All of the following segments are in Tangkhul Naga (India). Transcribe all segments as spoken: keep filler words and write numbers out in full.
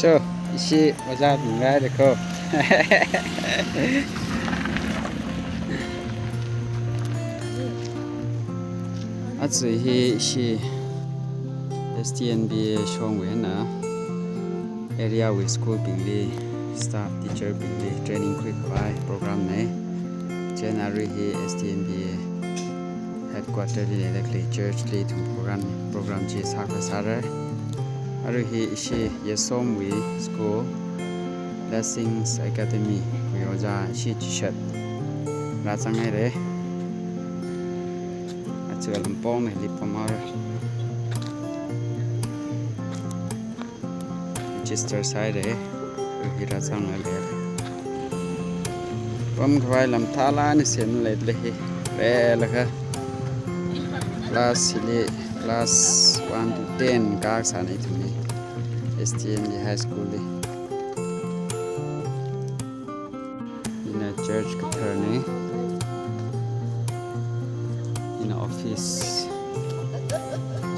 To, ishi ojābing rāda kho. Aja hi ishi S T N B A shongwui eina area wui school bingli, staff teacher bingli training khuikhavai program nei. Chieina arui hi S T N B A headquarter li leida khalei church li ithum program, program chi sākha sāra. Arui hi ishi Yasomwui school, Blessings Academy wui ojā ishi chishat rāzang haira. Aja lampong hili pamhaora. Register sāhaira. Arui hi rāzanglaga lei. Pamkhavai lam thālāk eina semlei lei hi. Rālaga class hili, class one to ten kasāna ithumli S T N B A High School li. Hina church kathar nei. Hina office.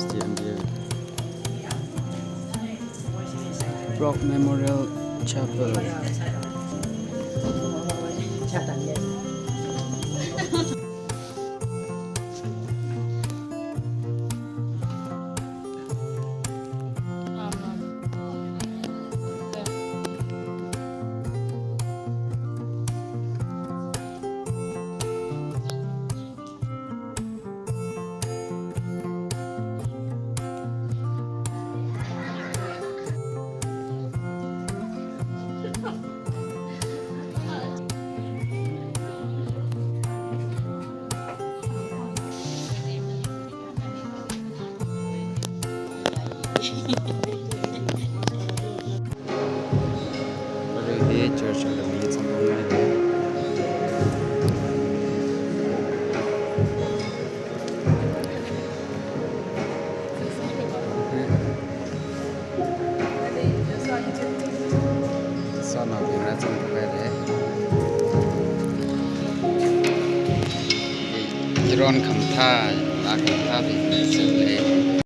S T N B A Brock Memorial Chapel. Arui hi church alungli zanghaira. Sānaobing rāzangkhavai lei. Iron khamathā, laa khamathābing semlei.